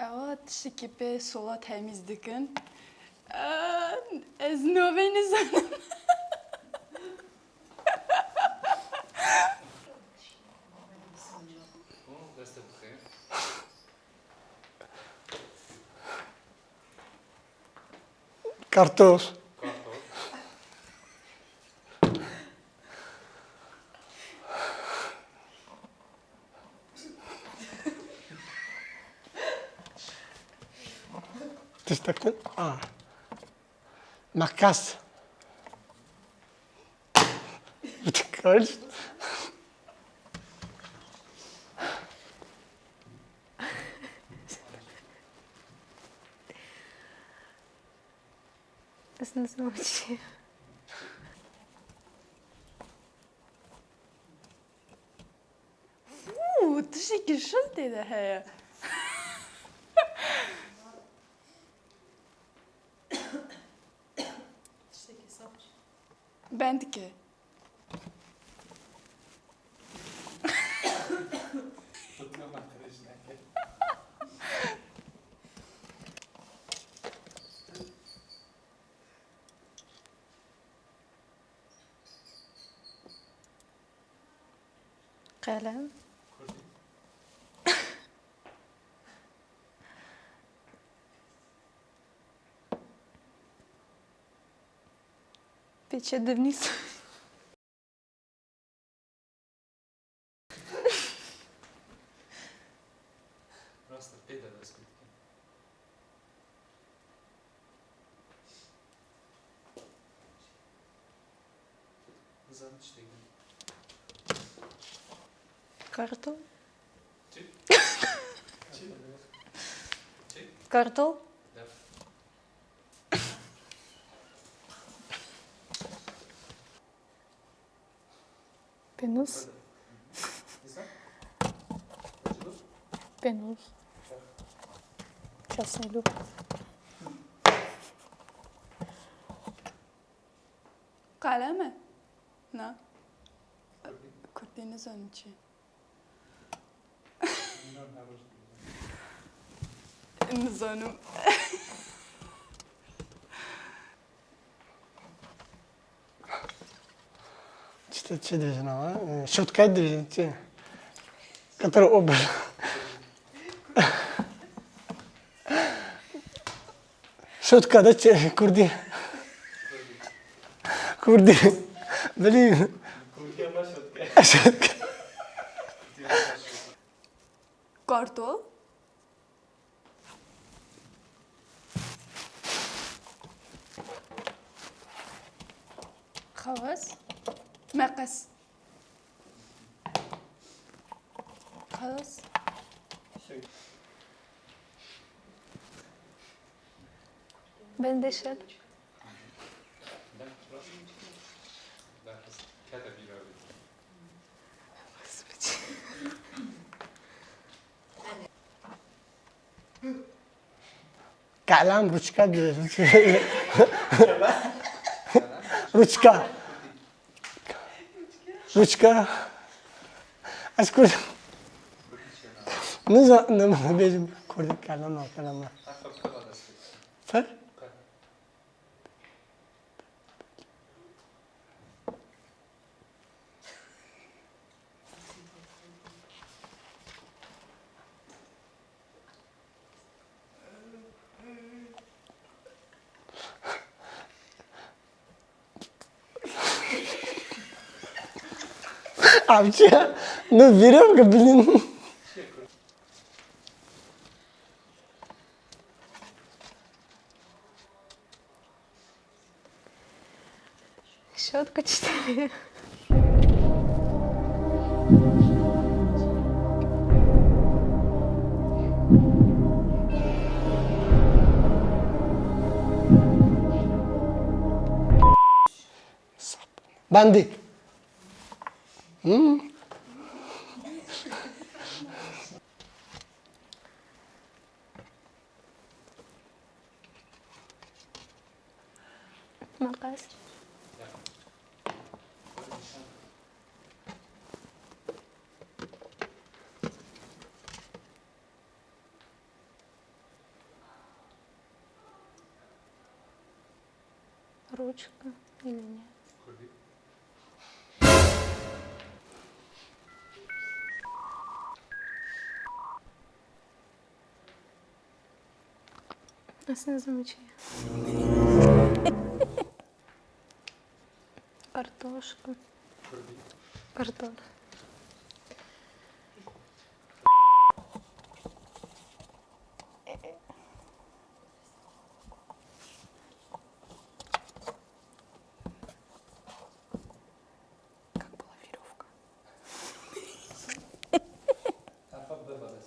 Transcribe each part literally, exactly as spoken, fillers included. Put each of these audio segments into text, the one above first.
Ewa tiştekî pê sola temîz dikin. Aa, ez navê nizanim. Destê bixêr. Kartof. Kartof. Tiştek din. A. Meqes. Bitikar. Ez nizanim çi ye. Fû, tiştekî şil tê de heye. Tiştekî saf. Bendike. Qelem. Pêçe divnîs. Rast e, pê de dest pê dikin. Nizanim tiştek din. Kartol. Çi? Çi? Çi? Kartol. Def. Pênûs. Pênûs. Çasnîlû. Qelem e? Na. Kurdî nizanim çi. Nizanim. Çi te çi dibêjin ama? E, şotka dibêjin çi? Qetir o bir. Şotka de çi? Kurdî. Kurdî. Bilî. Kurdî ama şotka. Şotka. Kartol. Xewes. Meqes. Xewes. Bendê şer. Qelem, ruçka dibêjin. Ruçka. Ruçka. Ez kurd. Nizanim bêjim kurdî qelem, qelem. Fer? Avcı, ne vira bilin. Şotka çi tê? Bendik. Hmm. Meqes. Çuka, elini. Aslında zımı çiğ. Kartoşka. Kartol. Как была веревка. Alfabet bebes.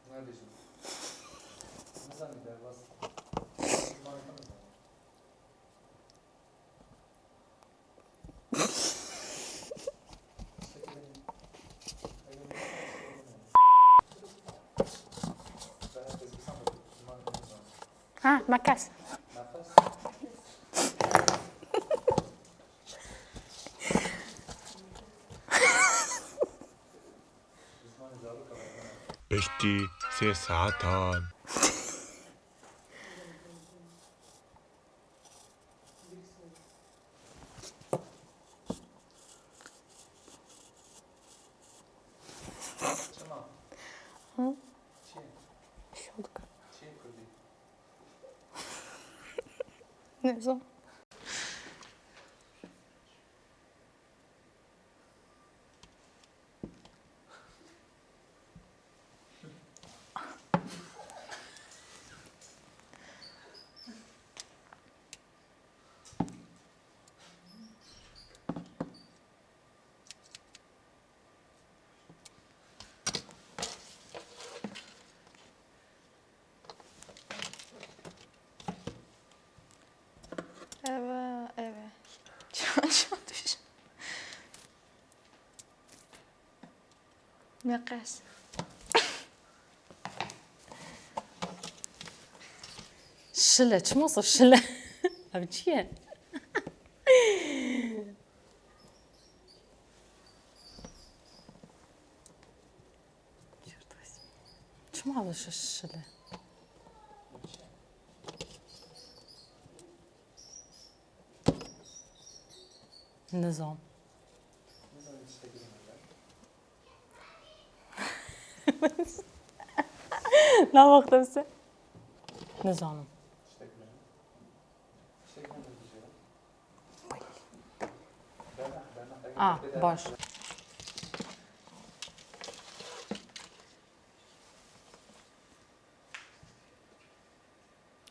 Nabêjim. Nizanî derbas. Zimanê xwe nizanî. Ha, meqes. Piştî sê saetan. Çima? Hı? Çi? Şok. Çi kurdî? Ne zaman? Eve, eve. Çan çan düş. Meqes. Şile, çima olsa şile? Abi çi ye? Çima abi şi-, şile? Nizam. Nizam tiştekî Ne wexte se? Nizanim. Ah, baş.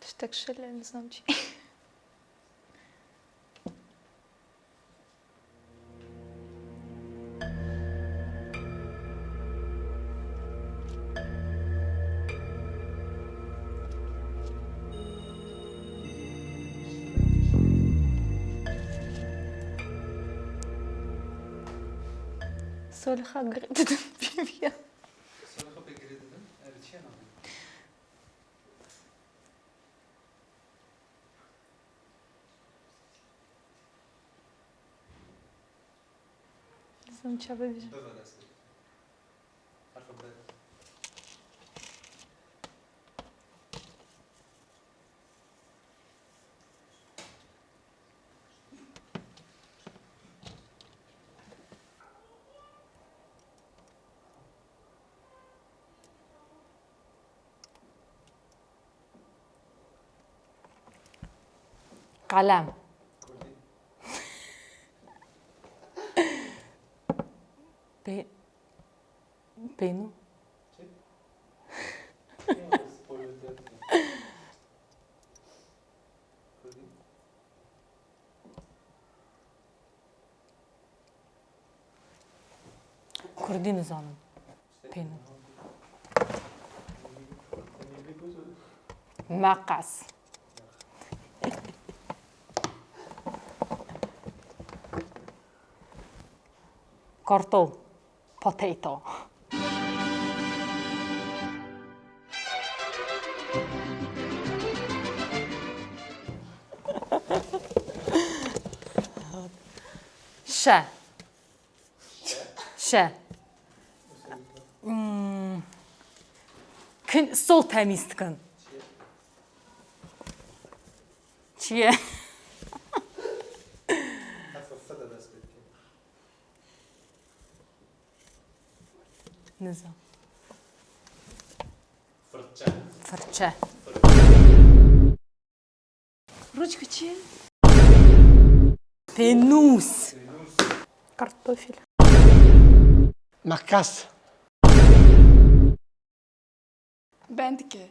Tiştek şile, nizam çi. Soliha girê didin pêviya. Soliha pê girê didin, ev çi ye navê? Dizim çabe bêjim. Bibe dest pê. Herfa B. Qelem. Pê-, pênû. Kurdî nizanim. Pênû. Meqes. Kartal. Potato. Şe. Şe. Kin sol temîz dikin. Çi ye? Nizam. Firçe. Firçe. Rûçku çi ye? Pênûs. Kartofil. Makas. Bendike.